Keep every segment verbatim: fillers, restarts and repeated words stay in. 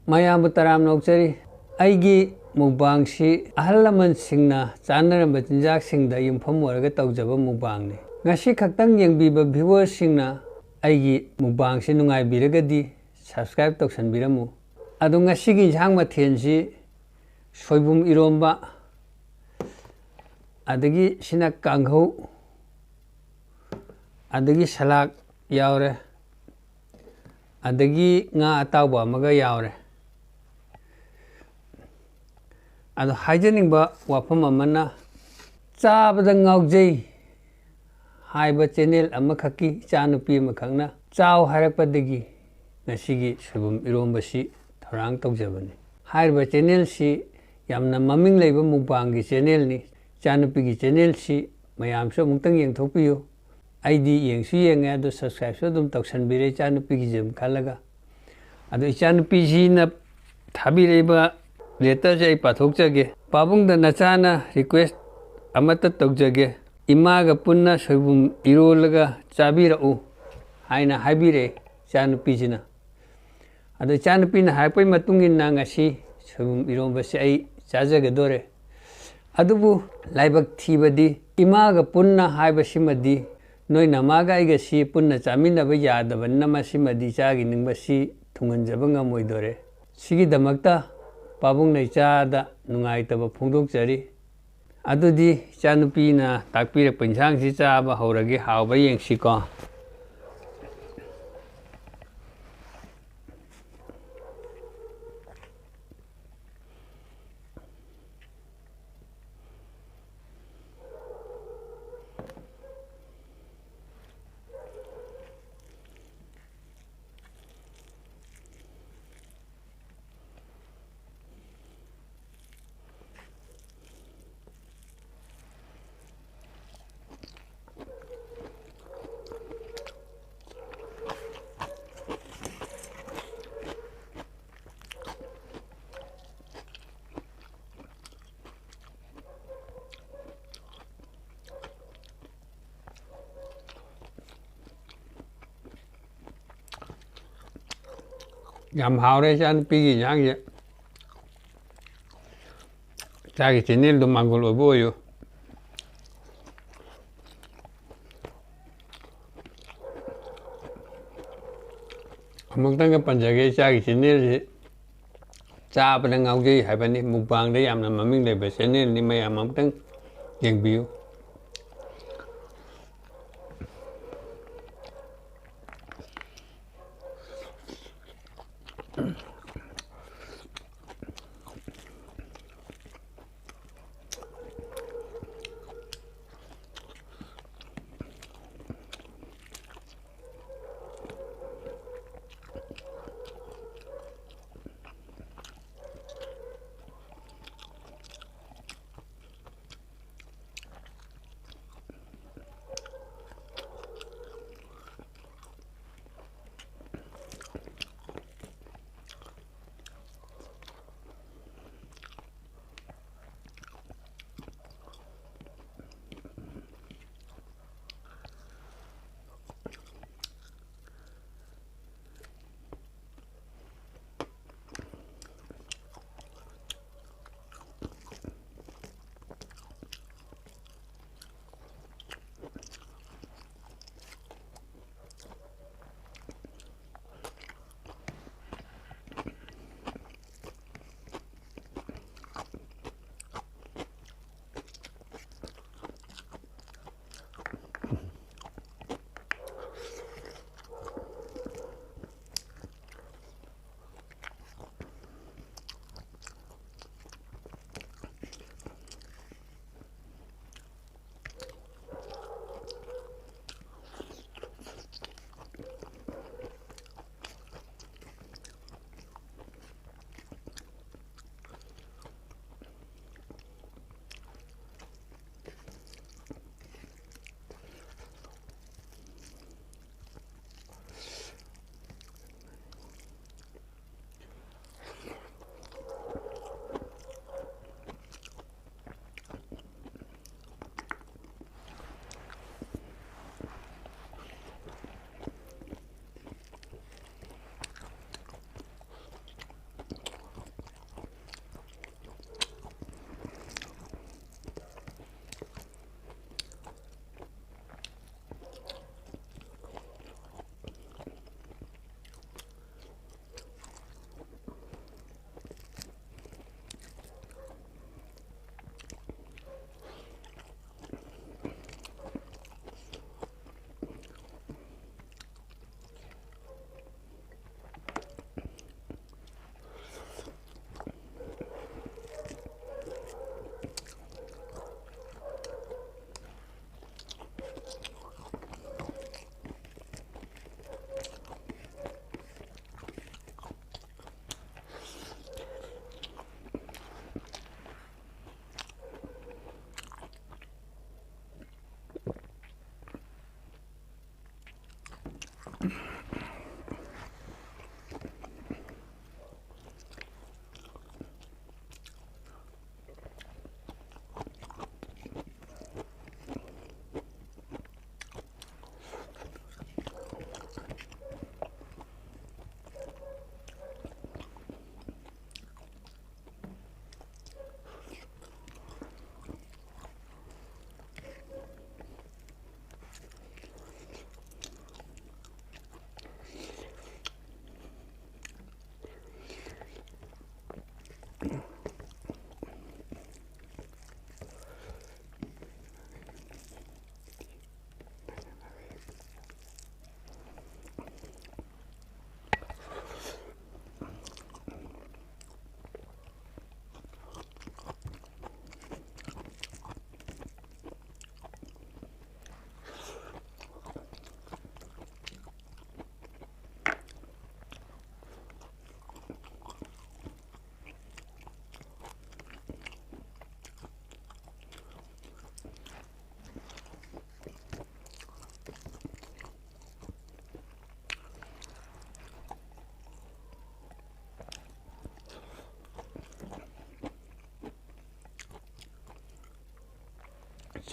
ꯃꯌꯥꯝꯕꯨ ꯇꯔꯥꯝꯅ ꯑꯣꯛꯆꯔꯤ꯫ ꯑꯩꯒꯤ ꯃꯨꯛꯕꯥꯡꯁꯤ ꯑꯍꯜ ꯂꯃꯟꯁꯤꯡꯅ ꯆꯥꯅꯔꯝꯕ ꯆꯤꯟꯖꯥꯛꯁꯤꯡꯗ ꯌꯨꯝꯐꯝ ꯑꯣꯏꯔꯒ ꯇꯧꯖꯕ ꯃꯨꯛꯕꯥꯡꯅꯤ꯫ ꯉꯁꯤ ꯈꯛꯇꯪ ꯌꯦꯡꯕꯤꯕ ꯚ꯭ꯌꯨꯋꯔꯁꯤꯡꯅ ꯑꯩꯒꯤ ꯃꯨꯛꯕꯥꯡꯁꯤ ꯅꯨꯡꯉꯥꯏꯕꯤꯔꯒꯗꯤ subscribe ꯇꯧꯁꯟꯕꯤꯔꯝꯃꯨ꯫ ꯑꯗꯣ ꯉꯁꯤꯒꯤ ꯏꯟꯁꯥꯡ ꯃꯊꯦꯜꯁꯤ ꯁꯣꯏꯕꯨꯝ ꯏꯔꯣꯝꯕ, ꯑꯗꯒꯤ ꯁꯤꯅ ꯀꯥꯡꯍꯧ, ꯑꯗꯒꯤ ꯁꯂꯥꯗ ꯌꯥꯎꯔꯦ, ꯑꯗꯒꯤ ꯉꯥ ꯑꯇꯥꯎꯕ ꯑꯃꯒ ꯌꯥꯎꯔꯦ꯫ ꯑꯗꯣ ꯍꯥꯏꯖꯅꯤꯡꯕ ꯋꯥꯐꯝ ꯑꯃꯅ, ꯆꯥꯕꯗ ꯉꯥꯎꯖꯩ ꯍꯥꯏꯕ ꯆꯦꯅꯦꯜ ꯑꯃꯈꯛꯀꯤ ꯏꯆꯥꯅꯨꯄꯤ ꯑꯃꯈꯛꯅ ꯆꯥꯎ ꯍꯥꯏꯔꯛꯄꯗꯒꯤ ꯉꯁꯤꯒꯤ ꯁꯣꯏꯕꯨꯝ ꯏꯔꯣꯝꯕꯁꯤ ꯊꯧꯔꯥꯡ ꯇꯧꯖꯕꯅꯤ꯫ ꯍꯥꯏꯔꯤꯕ ꯆꯦꯅꯦꯜꯁꯤ ꯌꯥꯝꯅ ꯃꯃꯤꯡ ꯂꯩꯕ ꯃꯨꯛꯕꯥꯡꯒꯤ ꯆꯦꯅꯦꯜꯅꯤ꯫ ꯏꯆꯥꯅꯨꯄꯤꯒꯤ ꯆꯦꯅꯦꯜꯁꯤ ꯃꯌꯥꯝꯁꯨ ꯑꯃꯨꯛꯇꯪ ꯌꯦꯡꯊꯣꯛꯄꯤꯌꯨ꯫ ꯑꯩꯗꯤ ꯌꯦꯡꯁꯨ ꯌꯦꯡꯉꯦ, ꯑꯗꯣ subscribeꯁꯨ ꯑꯗꯨꯝ ꯇꯧꯁꯟꯕꯤꯔꯦ ꯏꯆꯥꯅꯨꯄꯤꯒꯤ ꯖꯤꯝ ꯈꯜꯂꯒ꯫ ꯑꯗꯣ ꯏꯆꯥꯅꯨꯄꯤꯁꯤꯅ ꯊꯥꯕꯤꯔꯛꯏꯕ letterꯁꯦ ꯑꯩ ꯄꯥꯊꯣꯛꯆꯒꯦ꯫ "ꯄꯥꯕꯨꯡꯗ ꯅꯆꯥꯅ request ꯑꯃꯠꯇ ꯇꯧꯖꯒꯦ꯫ ꯏꯃꯥꯒ ꯄꯨꯟꯅ ꯁꯣꯏꯕꯨꯝ ꯏꯔꯣꯜꯂꯒ ꯆꯥꯕꯤꯔꯛꯎ" ꯍꯥꯏꯅ ꯍꯥꯏꯕꯤꯔꯛꯑꯦ ꯏꯆꯥꯅꯨꯄꯤꯁꯤꯅ꯫ ꯑꯗꯣ ꯏꯆꯥꯅꯨꯄꯤꯅ ꯍꯥꯏꯔꯛꯄꯒꯤ ꯃꯇꯨꯡ ꯏꯟꯅ ꯉꯁꯤ ꯁꯣꯏꯕꯨꯝ ꯏꯔꯣꯝꯕꯁꯦ ꯑꯩ ꯆꯥꯖꯒꯗꯣꯔꯦ꯫ ꯑꯗꯨꯕꯨ ꯂꯥꯏꯕꯛ ꯊꯤꯕꯗꯤ, ꯏꯃꯥꯒ ꯄꯨꯟꯅ ꯍꯥꯏꯕꯁꯤꯃꯗꯤ ꯅꯣꯏ ꯅꯃꯥꯒ ꯑꯩꯒꯁꯤ ꯄꯨꯟꯅ ꯆꯥꯃꯤꯟꯅꯕ ꯌꯥꯗꯕꯅꯤꯅ ꯃꯁꯤꯃꯗꯤ ꯏꯆꯥꯒꯤ ꯅꯤꯡꯕꯁꯤ ꯊꯨꯡꯍꯟꯖꯕ ꯉꯝꯃꯣꯏꯗꯣꯔꯦ꯫ ꯁꯤꯒꯤꯗꯃꯛꯇ ꯄꯥꯕꯨꯡꯅ ꯏꯆꯥꯗ ꯅꯨꯡꯉꯥꯏꯇꯕ ꯐꯣꯡꯗꯣꯛꯆꯔꯤ꯫ ꯑꯗꯨꯗꯤ ꯏꯆꯥꯅꯨꯄꯤꯅ ꯇꯥꯛꯄꯤꯔꯛꯄ ꯏꯟꯁꯥꯡꯁꯤ ꯆꯥꯕ ꯍꯧꯔꯒꯦ, ꯍꯥꯎꯕ ꯌꯦꯡꯁꯤꯀꯣ꯫ ꯌꯥꯝ ꯍꯥꯎꯔꯦ ꯏꯆꯥꯅꯨꯄꯤꯒꯤ ꯏꯟꯁꯥꯡꯁꯦ꯫ ꯏꯆꯥꯒꯤ ꯆꯦꯅꯦꯜꯗꯣ ꯃꯥꯡꯒꯣꯜ ꯑꯣꯏꯕ ꯑꯣꯏꯌꯨ꯫ ꯑꯃꯨꯛꯇꯪꯒ ꯄꯟꯖꯒꯦ, ꯏꯆꯥꯒꯤ ꯆꯦꯅꯦꯜꯁꯤ ꯆꯥꯕꯗ ꯉꯥꯎꯖꯩ ꯍꯥꯏꯕꯅꯤ꯫ ꯃꯨꯛꯕꯥꯡꯗ ꯌꯥꯝꯅ ꯃꯃꯤꯡ ꯂꯩꯕ ꯆꯦꯅꯦꯜꯅꯤ, ꯃꯌꯥꯝ ꯑꯃꯨꯛꯇꯪ ꯌꯦꯡꯕꯤꯌꯨ꯫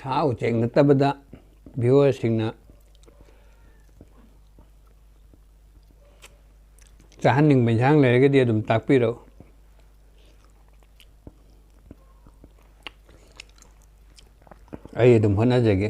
ꯁꯥ ꯎꯆꯦꯛ ꯅꯠꯇꯕꯗ viewerꯁꯤꯡꯅ ꯆꯥꯍꯟꯅꯤꯡꯕ ꯏꯟꯁꯥꯡ ꯂꯩꯔꯒꯗꯤ ꯑꯗꯨꯝ ꯇꯥꯛꯄꯤꯔꯛꯎ꯫ ꯑꯩ ꯑꯗꯨꯝ ꯍꯣꯠꯅꯖꯒꯦ꯫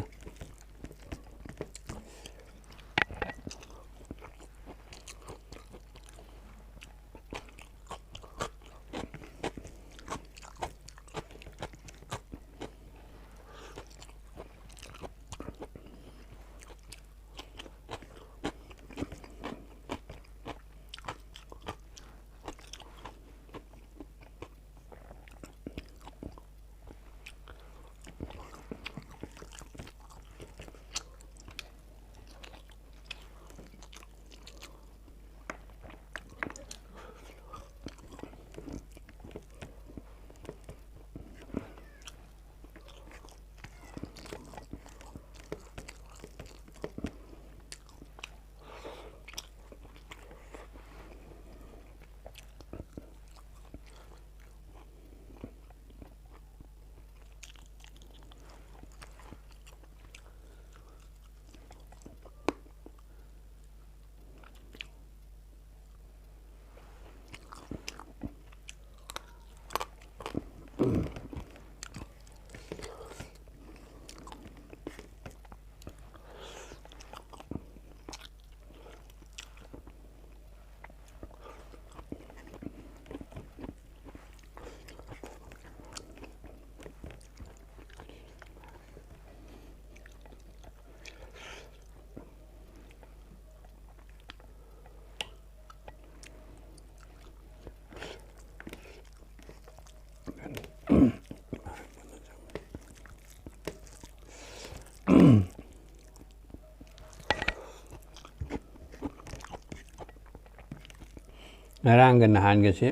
ꯉꯔꯥꯡꯒ ꯅꯍꯥꯟꯒꯁꯦ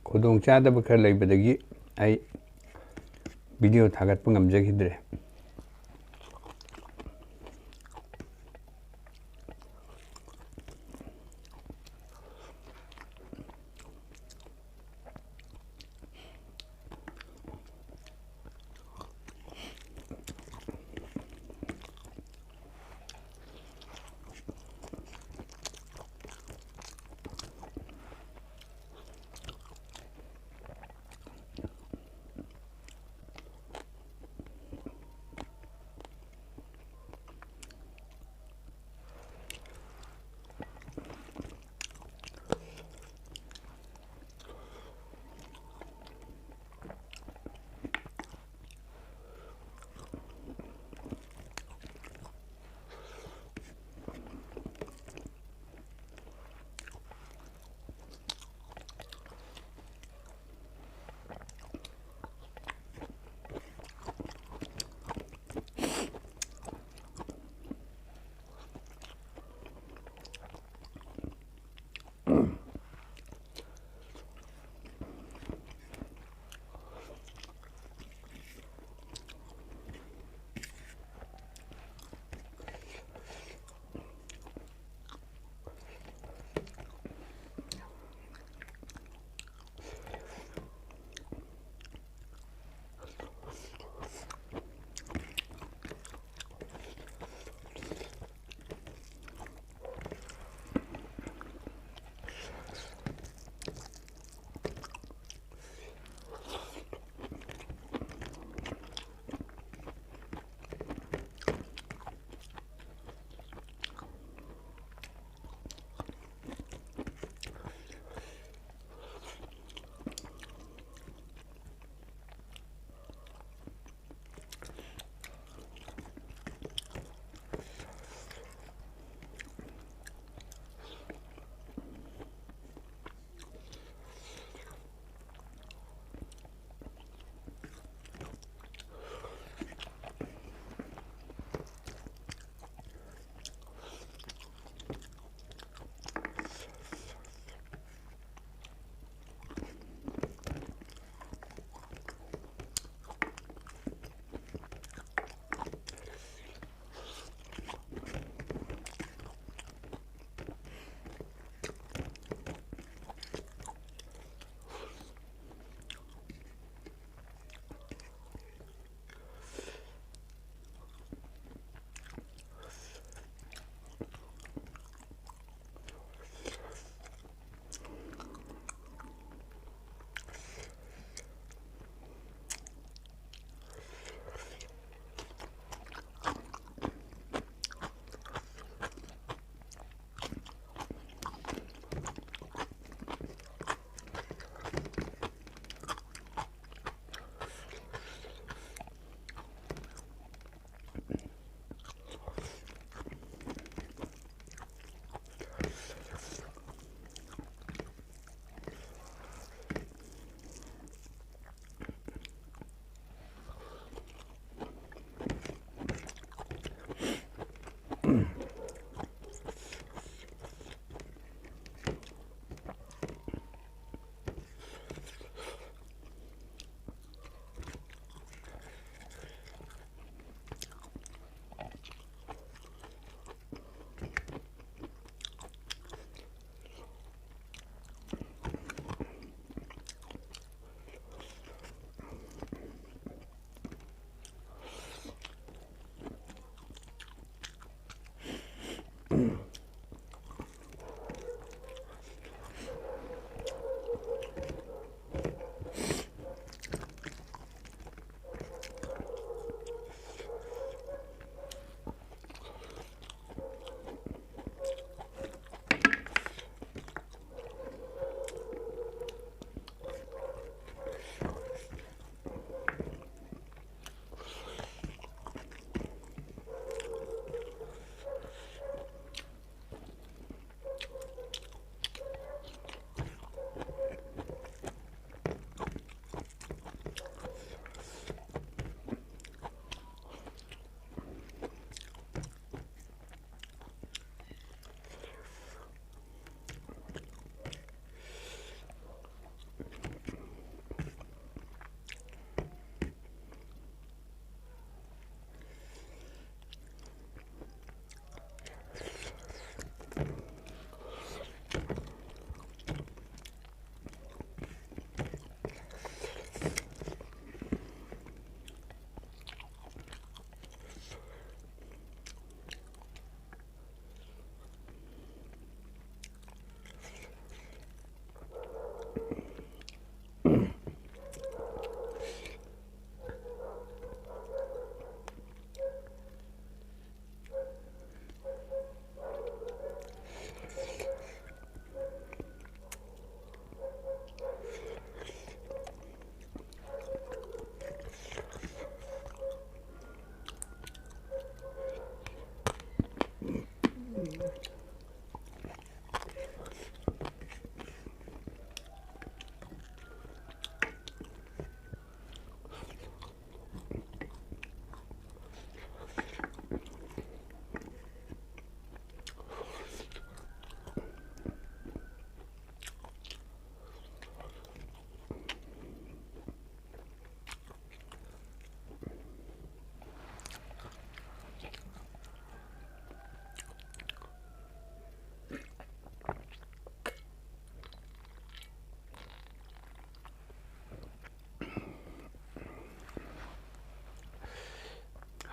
ꯈꯨꯗꯣꯡꯆꯥꯗꯕ ꯈꯔ ꯂꯩꯕꯗꯒꯤ ꯑꯩ video ꯊꯥꯒꯠꯄ ꯉꯝꯖꯈꯤꯗ꯭ꯔꯦ꯫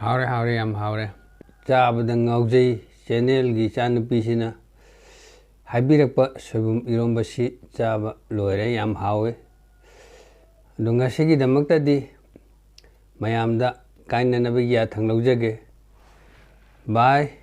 ꯍꯥꯎꯔꯦ, ꯍꯥꯎꯔꯦ, ꯌꯥꯝ ꯍꯥꯎꯔꯦ꯫ ꯆꯥꯕꯗ ꯉꯥꯎꯖꯩ ꯆꯦꯅꯦꯜꯒꯤ ꯏꯆꯥꯅꯨꯄꯤꯁꯤꯅ ꯍꯥꯏꯕꯤꯔꯛꯄ ꯁꯣꯏꯕꯨꯝ ꯏꯔꯣꯝꯕꯁꯤ ꯆꯥꯕ ꯂꯣꯏꯔꯦ, ꯌꯥꯝ ꯍꯥꯎꯋꯦ꯫ ꯑꯗꯣ ꯉꯁꯤꯒꯤꯗꯃꯛꯇꯗꯤ ꯃꯌꯥꯝꯗ ꯀꯥꯏꯅꯅꯕꯒꯤ ꯌꯥꯊꯪ ꯂꯧꯖꯒꯦ꯫ ꯕꯥꯏ꯫